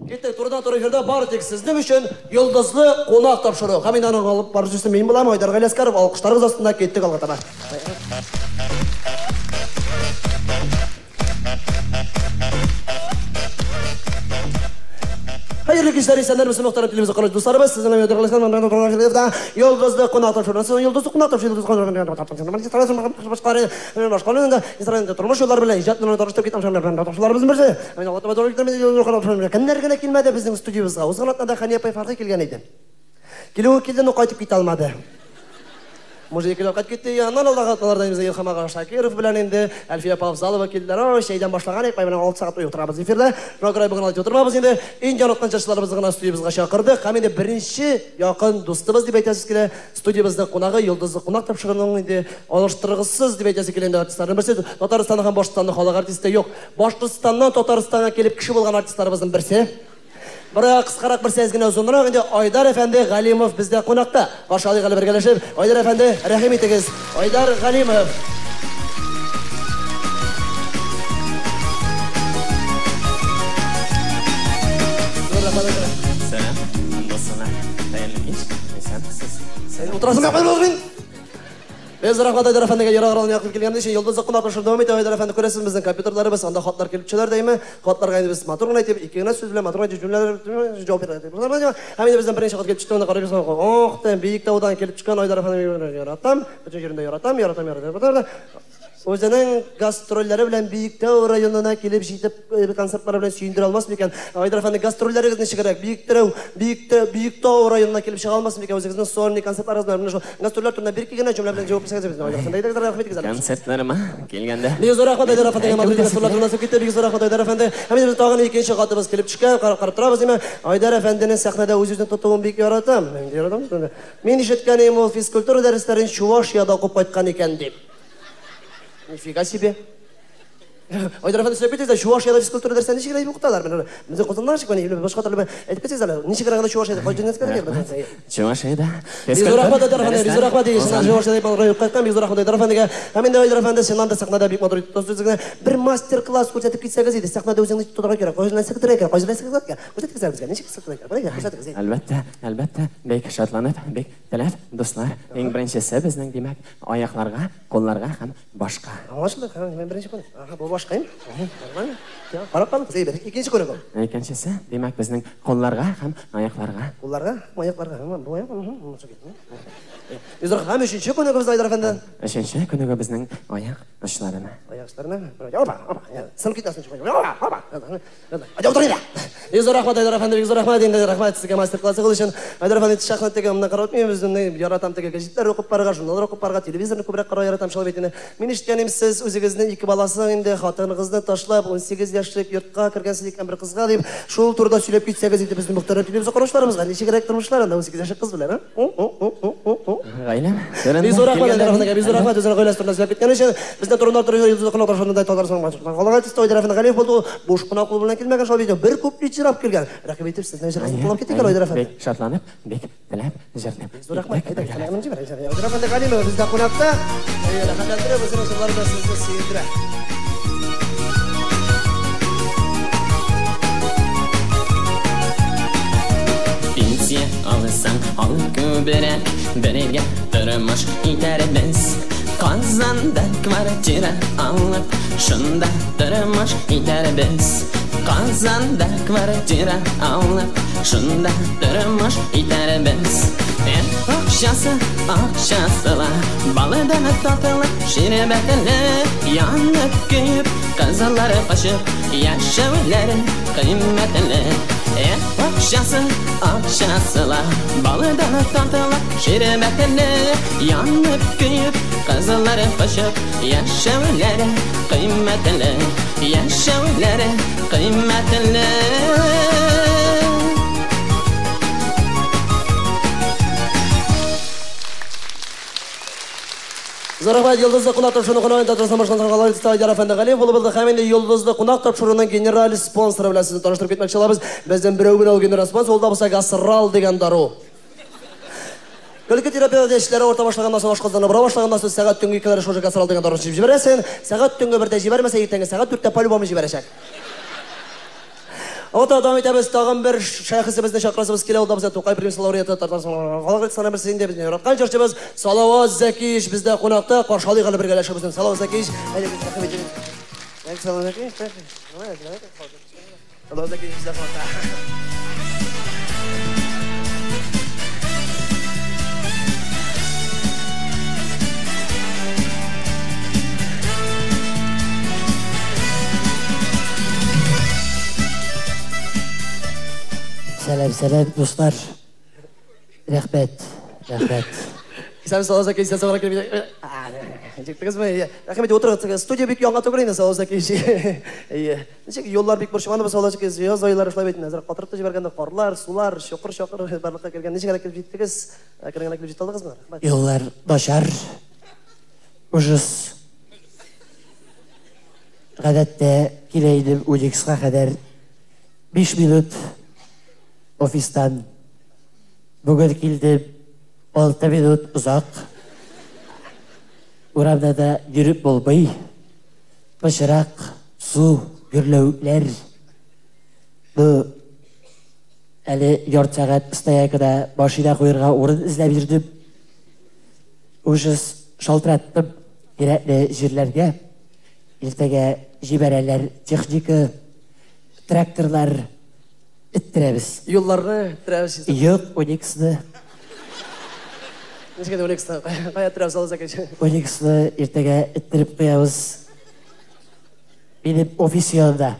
Киттек турыдан-туры эфирда бары тик сезнең өчен йолдызлы кунак тапшыру. Һәм инде аның алып баручысы мин булам, Айдар Галиәскәров. Алкышларыгыз астында киттек алга таба. Хәерле кичләр, исәннәрмесез, мөхтәрәм телевизор караучы дусларыбыз. Сезнең белән Айдар Галиәскәров йолдызлы кунак тапшыру. Сезнең йолдызлы кунак тапшыру. Тормыш юллары белән иҗат белән таныштырып киткән тапшыруларыбызның берсе. Кемнәр генә килмәде безнең студиябезгә. Узган атнада Хәния апай Фәрхи килгән иде. Килүе килде, но кайтып китә алмады. Мужик килеп кайтып китте. Аннан алдагы атналарда инде Илһам ага Шакиров белән инде Әлфия апа Авзалова килделәр. Ой, чәйдән башлаган идек, менә 6 сәгать буе утырабыз эфирда. Шуңа күрә бүген алай утырмабыз инде. Иң яраткан җырчыларыбызны гына студиябезгә чакырдык. Һәм инде беренче якын дустыбыз дип әйтәсез килә. Студиябезнең кунагы Йолдызлы кунак тапшыруының инде алыштыргысыз дип әйтәсе килә инде артистларның берсе. Татарстанның һәм Башкортстанның халык артисты юк. Башкортстаннан Татарстанга килеп кеше булган артистларыбызның берсе. Бер кыскарак, бер сәз генә озынрак инде Айдар әфәнде Галимов бездә кунакта. Каршы алыйк әле бергәләшеп. Айдар әфәнде, рәхим итегез. Айдар Галимов. Сәлам, дуслар. Хәерле кич. Исәнмесез. Сен утырасың ба, мин? Без рәхмәт Айдар әфәндегә ерак аралан якын килгән өчен Йолдызлы кунак тапшыру дәвам итә. Айдар әфәнде, күрәсез, безнең компьютерларыбыз, анда хатлар килеп төшәләр дәйме? Хатларга инде без матур гына итеп, ике генә сүз белән матур гына итеп җөмләләр җавап бирә. Һәм инде бездән беренче хат килеп төште, аны карыйбыз. Ох, тән Биектаудан килеп төшкән Айдар әфәндене яратам, бөтен җирендә яратам, яратам, яратам. Үзенең гастрольләре белән Биектау районына килеп җитеп, концертлары белән сөендерә алмас микән? Айдар әфәнде, гастрольләрегез ничегрәк? Биектау, Биектау, Биектау районына килеп чыга алмас микән? Үзегезнең сольный концертларыгыз белән менә шул гастрольләр турында бер ике генә җөмлә белән җавап бирсәгез безне Айдар әфәнде. Әйдәгез, рәхмәт итегез әле. Концертларыма килгәндә. Бик зур рәхмәт Айдар әфәндегә, матур гастрольләр турында сөйләп китте. Бик зур рәхмәт Айдар әфәнде. Һәм инде тагын икенче хатыбыз килеп төшкән. Карап карап торабыз, димә. Айдар әфәнденең сәхнәдә үз-үзен тотуын бик яратам. Мин яратам. Мин ишеткәнем ул физкультура дәресләрен Чувашиядә укып кайткан икән дип. Нифига себе. Айдар әфәнде, сөйләп китегез, Чувашиядә физкультура дәресләрен ничек генә укыталар? Менә безнең Казанда ничек менә башка төрле әйтеп китегез әле. Ничек генә Чувашиядә кайдан килгән? Чувашиядә. Бик зур рәхмәт Айдар әфәнде, бик зур рәхмәт. Чыннан Чувашиядә барып кайткан, бик зур рәхмәт Айдар әфәндегә. Һәм инде Айдар әфәнде, чыннан да сәхнәдә бик матур итеп тотасыз. Бер мастер-класс күрсәтеп китсәгез иде, сәхнәдә үзеңне тотарга кирәк, кайсы нәрсә көтәргә кирәк, кайсы нәрсә көтәргә кирәк. Күрсәтегез әле безгә, ничек сәхнәдә кирәк? Күрсәтегез. Әлбәттә, әлбәттә, бик шатланып, бик теләп, дуслар. Иң беренчесе безнең, димәк, аякларга, кулларга һәм башка. Аңлашылды, мин беренче күнек. Ага, бу башка инде. Нормально. Карап калдык. Әйбәт. Икенче күнек ул. Икенчесе, димәк, безнең кулларга һәм аякларга. Кулларга, аякларга. Бу аяк. Һәм өченче күнегебез, Айдар әфәнде. Өченче күнегү безнең аяк очларына. Аяк очларына. Опа, опа. Сынып китмәсен. Опа, опа. Әйдә утыр инде. Бик зур рәхмәт Айдар әфәнде, бик зур рәхмәт инде, рәхмәт сезгә мастер-классыгыз өчен. Айдар әфәнде, шахмат теге моннан карап үтмим, үземне яратам теге гәҗитләр укып барырга, журналлар укып барырга, телевизорны күбрәк карарга яратам шулай бит инде. Мин ишеткәнем, сез үзегезне ике баласы инде хатыныгызны ташлап 18 яшьлек йортка кергәнсез икән бер кызга дип, шул турыда сөйләп китсәгез инде безнең мөхтәрәм телевизор караучыларыбызга ничегрәк тормышлар анда 18 яшьлек кыз белән, а? Гаиләм. Бик зур рәхмәт Айдар әфәндегә, бик зур рәхмәт үзенең гаиләсе турында сөйләп киткән өчен. Бездә турында торып йолдызлы кунак тапшыруында Татарстан халык артисты Айдар әфәнде Галиев булды. Ул буш кына кул белән килмәгән, шул видео бер күп җырап килгән. Рәхим итеп, сезнең җырыгызны тыңлап китик әле, Айдар әфәнде. Бик шатланып, бик теләп җырлыйм. Бик зур рәхмәт. Әйдә, сәламен җибәр. Айдар әфәнде Галимов бездә кунакта. Рәхәтләндереп, үзенең җырлары белән сезне сөендерә. Пенсия алсаң, ал күбрәк, бергә тормыш итәрбез. Казанда квартира алып, шунда тормыш итәрбез. Казанда квартира алып, шунда тормыш итәрбез. Акчасы, акчасы ла, балыдан татлы, ширбәтле, янып көеп, кызлар качып, яшәүләре кыйммәтле. Акчасы, акчасы ла, балыдан татлы, ширбәтле, янып көеп, кызлар качып, яшәүләре кыйммәтле, яшәүләре кыйммәтле. Зур рәхмәт Йолдызлы кунак тапшыруының кунагы Татарстан Башкортстан халык артисты Айдар әфәнде Галиев булып булды. Һәм инде Йолдызлы кунак тапшыруының генераль спонсоры белән сезне таныштырып китмәкче булабыз. Бездән берәү генә ул генераль спонсор, ул да булса Гасрал дигән дару. Көлке терапия эшләре орта башлаганнан соң, ашказаны бора башлаганнан соң, сәгать төнге 2-ләре шушы Гасрал дигән даруны эчеп җибәрәсең. Сәгать төнге 1-дә җибәрмәсә, иртәнге сәгать 4-тә по-любому җибәрәчәк. Ата дәвам итәбез, тагын бер шәхесебезне чакырасыбыз килә, ул да безгә Тукай премиясе лауреаты, Татарстан халык артистларының берсе инде безне яраткан җырчыбыз Салават Зәкиевич бездә кунакта. Каршы алыйк әле бергәләшеп үзен. Салават Зәкиевич, әйдәгез, рәхим итегез. Салават Зәкиевич, Салават Зәкиевич бездә кунакта. Сәлам, сәлам, дуслар. Рәхмәт, рәхмәт. Исәнмесез, Салават Зәкиевич, исән-сау килеп җиттегезме? Рәхмәт, утырыгыз. Студия бик яңа түгел инде, Салават Зәкиевич. Әйе. Ничек юллар бик борчымадымы, Салават Зәкиевич? Яз айлары шулай бит, әзрәк катырып та җибәргәндә карлар, сулар, чокыр-чакыр барлыкка килгән. Ничек генә килеп җиттегез? Әкрен генә килеп җитә алдыгызмы? Рәхмәт. Юллар начар. Ужас. Гадәттә килә идем Уникска кадәр 5 минут офистан. Бүген килдем 6 минут озак. Урамда да йөреп булмый. Пычрак, су, гөрләвекләр. Ну, әле ярты сәгать стоянкада машина куерга урын эзләп йөрдем. Ужас, шалтыраттым кирәкле җирләргә. Иртәгә җибәрәләр техника, тракторлар эттерәбез. Юлларны эттерәбез. Юк, Униксны. Ничек инде Униксны? Кая эттерәбез, Салават Зәкиевич? Униксны иртәгә эттереп куябыз. Минем офис янында.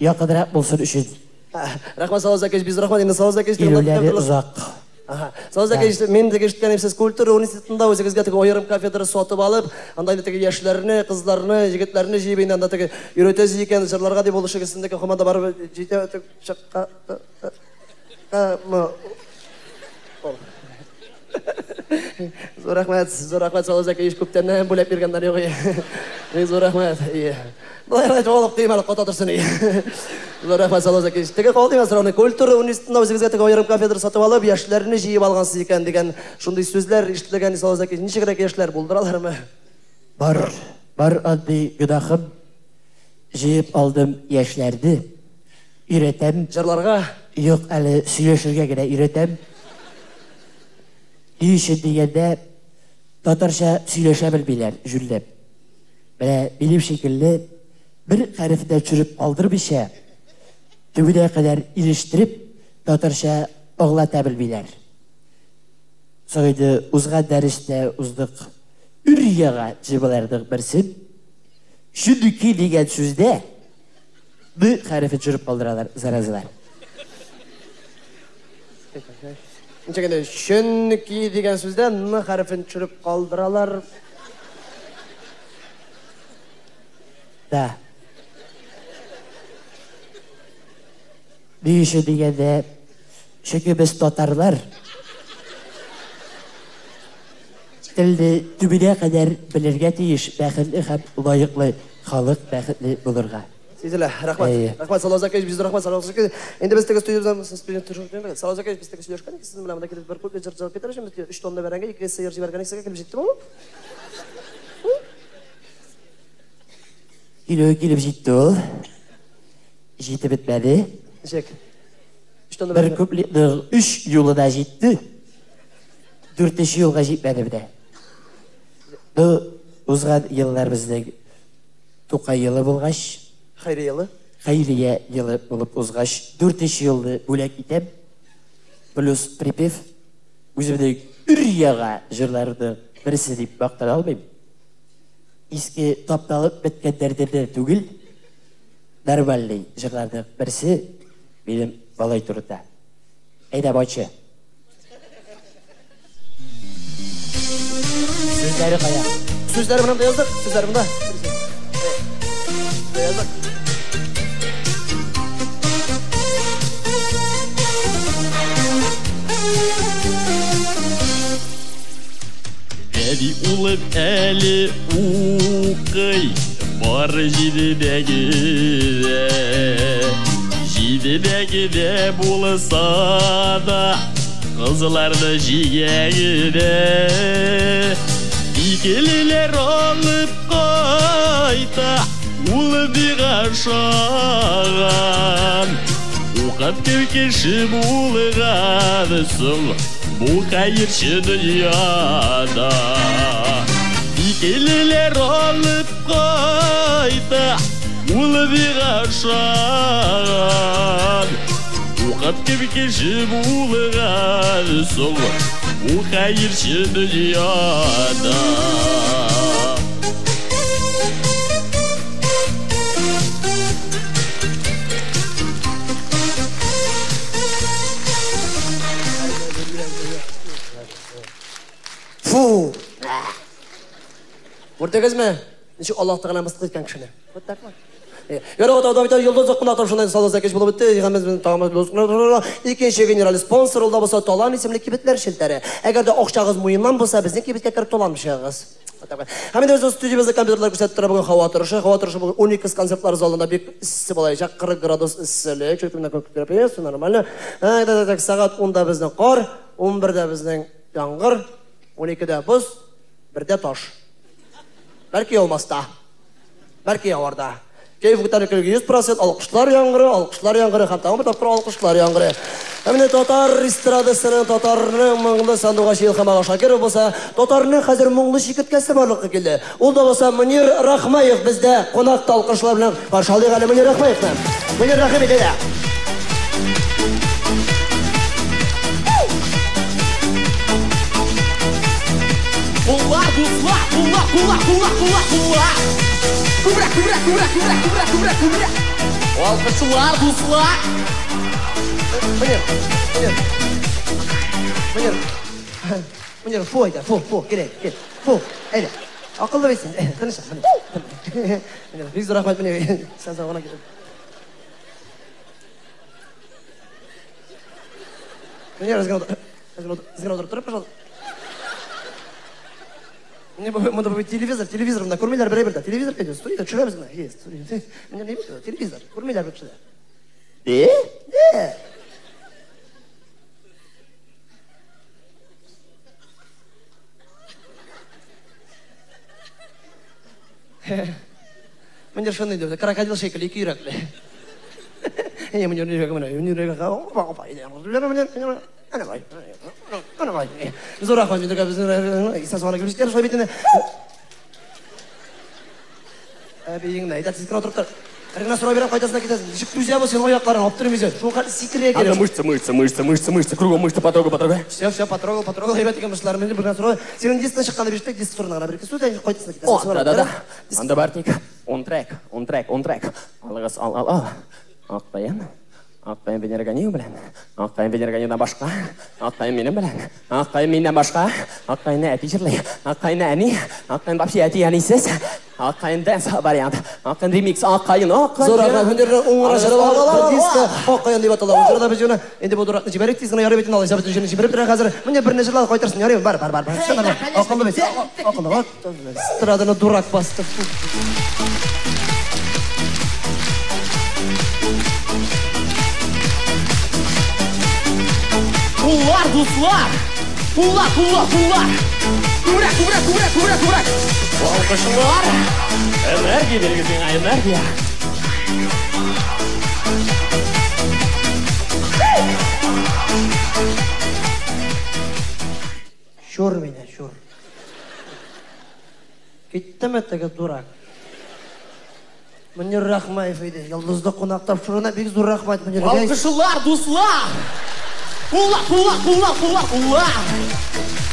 Якынрак булсын өчен. Рәхмәт, Салават Зәкиевич, бик рәхмәт инде, Салават Зәкиевич. Килүләре озак. Ага. Салават Зәкиевич, мин теге ишеткән идем, сез культура университетында үзегезгә теге аерым кафедра сатып алып, анда инде теге яшьләрне, кызларны, егетләрне җыеп инде анда теге өйрәтәсез икән, җырларга дип ул эшегез сезнеке һаман да барып җитә чыкка. Зур рәхмәт, зур рәхмәт, Салават Зәкиевич, күптәннән бүләк биргәннәр юк. Бик зур рәхмәт. Болай гына алып куйм әле, ката торсын. Зур рәхмәт, Салават Зәкиевич. Теге калды димәс сорауны. Культура университетында үзегезгә теге аерым кафедра сатып алып, яшьләрне җыеп алгансыз икән дигән шундый сүзләр ишетелгән, Салават Зәкиевич. Ничегрәк яшьләр булдыралармы? Бар, бар андый гөнаһым. Җыеп алдым яшьләрне. Өйрәтәм. Җырларга? Юк, әле сөйләшергә генә өйрәтәм. Ни өчен дигәндә, татарча сөйләшә белмиләр, җүнләп. Менә минем шикелле бер хәрефен дә төшереп калдырмыйча, төбенә кадәр ирештереп, татарча аңлата белмиләр. Соң инде узган дәрестә уздык өр-яңа темаларның берсен. Чөнки дигән сүздә Б хәрефе төшереп калдыралар, заразалар. Ничек инде чөнки дигән сүздә Н хәрефен төшереп калдыралар? Да. Ни өчен дигәндә, чөнки без татарлар телне төбенә кадәр белергә тиеш, бәхетле һәм лаеклы халык бәхетле булырга. Сизелә. Рәхмәт. Рәхмәт, Салават Зәкиевич, бик зур рәхмәт, Салават Зәкиевич. Инде без теге студиябездән студент төшереп Салават Зәкиевич, без теге сөйләшкән идек сезнең белән, монда килеп бер күпме җыр җырлап китәр өчен, без 3 тонна бәрәңге, 2 сыер җибәргән идек, сезгә килеп җиттеме ул? Килүе килеп җитте ул. Җитеп бетмәде. Ничек? 3 тонна Бер бәрәңге. күплекнең 3 юлы да җитте. Дүртенче юлга җитмәде менә. Ну, узган еллар безнең Тукай елы булгач, Хәйрия елы. Хәйрия елы булып узгач, дүртенче елны бүләк итәм. Плюс припев. Үземнең өр-яңа җырларымның берсе дип мактана алмыйм. Иске тапталып беткәннәрдән дә түгел. Нормальный җырларның берсе минем малай турында. Әйдә, бачы. Сүзләре кая? Сүзләре менә монда яздык. Сүзләре монда. Яздык. Әби улым әле укый, бар җидедәге дә. Җидедәге дә булса да, кызларны җигәге дә. Икелеләр алып кайта, Ул бик ашаган. Укып кеше булган соң бу хәерче дөньяда. Икелеләр алып кайта, ул бик ашаган. Укып кеше булган соң бу хәерче дөньяда. Фу! Күрдегезме? Ничек Аллаһ Тәгалә мыскыл иткән кешене. Вот так вот. Ярый, дәвам итә. Йолдыз кунак тапшырган саллы кич булып бетте. Һәм тагын икенче генераль спонсор ул да булса Талан исемле кибетләр челтәре. Әгәр дә акчагыз муеннан булса, безнең кибеткә кереп Талан чыгыгыз. Һәм инде без студиябездә компьютерлар күрсәтеп тора бүген һава торышы. Һава торышы бүген Уникс концертлар залында бик эссе булачак, 40 градус эсселек. Чөнки менә күп нормально. Так, сәгать 10-да безнең кар, 11-дә безнең яңгыр, 12-дә боз, 1-дә таш. Бәлки яумас та. Бәлки явар да. Кәеф күтәренкелеге 100%, алкышлар яңгыры, алкышлар яңгыры һәм тагын бер тапкыр алкышлар яңгыры. Һәм инде татар эстрадасының, татарның моңлы сандугачы Илһам ага Шакиров булса, татарның хәзер моңлы чикерткәсе барлыкка килде. Ул да булса Мөнир Рахмаев бездә кунакта, алкышлар белән каршы алыйк әле Мөнир Рахмаевны. Мөнир, рәхим ит әйдә. Куллар, дуслар, куллар, куллар, куллар, куллар, куллар. Күбрәк, күбрәк, күбрәк, күбрәк, күбрәк, күбрәк, күбрәк. Алкышлар, дуслар. Мөнир, Мөнир. Мөнир. Мөнир, фу әйдә, фу, фу, кирәк, кил. Фу, әйдә. Акыллы бит син. Тыныч, Мөнир. Мөнир, бик зур рәхмәт, Мөнир. Сән сау гына кил. Мөнир, әзгә утырып тор, пожалуйста. Мне монда бит телевизор, телевизор монда күрмиләр бер әйбер дә. Телевизор кайда? Студияда төшерәбез менә. Есть, студия. Менә ни бит, телевизор. Күрмиләр бер кеше дә. Э? Э. Менә шундый дип, крокодил шикелле ике йөрәкле. Әйе, менә йөрәге менә, йөрәге. Опа, опа, әнә бай. Әнә бай. Зур рәхмәт, безнең безнең исән сау гына килеп шулай бит инде. Әбиеңне әйдә, тиз генә утырып тор. Бер генә сорау бирәм, кайтасың да китәсең. Ничек түзә бу синең аякларың, алып тормыйсың. Шул хәтле сикерергә Анда кирәк. мышца, мышца, мышца, мышца, мышца, кругом мышца, потрогай, потрогай. Все, все, потрогал, потрогал, әйбәт икән мышцалар. Менә бер генә сорау. Синең дисктан чыкканда биштек, диск турында гына бер ике сүз, әй, кайтасың да китәсең. О, да-да-да. Анда бар тик он трек, он трек, он трек. Алыгыз, ал, ал, ал. Ак каен, ак каен Венера Ганиева белән. Ак каен Венера Ганиевадан башка. Ак каен минем белән. Ак каен миннән башка. Ак каенны әти җырлый. Ак каенны әни. Ак каен вообще әти әнисез. Ак каен дэнс вариант. Ак каен ремикс. Ак каен, ак каен. Зур рәхмәт, Мөнирнең уңыра җыры бар, бер дискы Ак каен дип атала. Ул җырда без җырны инде бу дуракны җибәрик тиз генә, ярый бит инде алайса, бөтен җирне җибәреп тора хәзер. Менә берне җырлады, кайтырсың, ярый, бар, бар, бар, бар. Все нормально. Акыллы бит. Акыллы, вот. Эстраданы дурак басты. Куллар, дуслар. Куллар, куллар, куллар. Күбрәк, күбрәк, күбрәк, күбрәк, күбрәк. Алкышлар. Энергия бирегез миңа, энергия. Чур мине, чур. Киттеме теге дурак? Мөнир Рахмаев иде. Йолдызлы кунак тапшыруына бик зур рәхмәт, Мөнир. Алкышлар, дуслар. Куллар, куллар, куллар, куллар, куллар.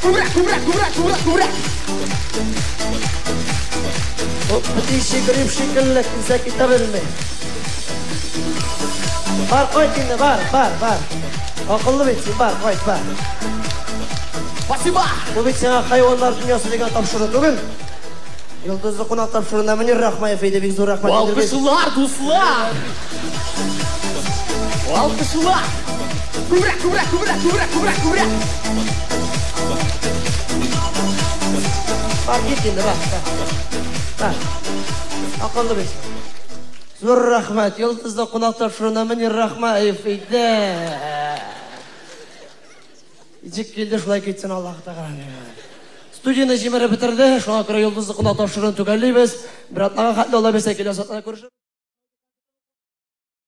Күбрәк, күбрәк, күбрәк, күбрәк, күбрәк. Птичий грипп шикелле, килсә китә белми. Бар, кайт инде, бар, бар, бар. Акыллы бит син, бар, кайт, бар. Спасибо. Бу бит сиңа хайваннар дөньясы дигән тапшыру түгел. Йолдызлы кунак тапшыруында Мөнир Рахмаев иде, бик зур рәхмәт. Алкышлар, дуслар. Алкышлар. Күбрәк, күбрәк, күбрәк, күбрәк, күбрәк, күбрәк. Бар, кит инде, бар, бар. Бар. Акыллы бит. Зур рәхмәт. Йолдызлы кунак тапшыруында Мөнир Рахмаев иде. Ничек килде, шулай китсен, Аллаһ Тәгалә. Студияне җимереп бетерде. Шуңа күрә Йолдызлы кунак тапшыруын төгәллибез. Бер атнага хәтле, Алла бирсә, киләсе атнада күрешербез.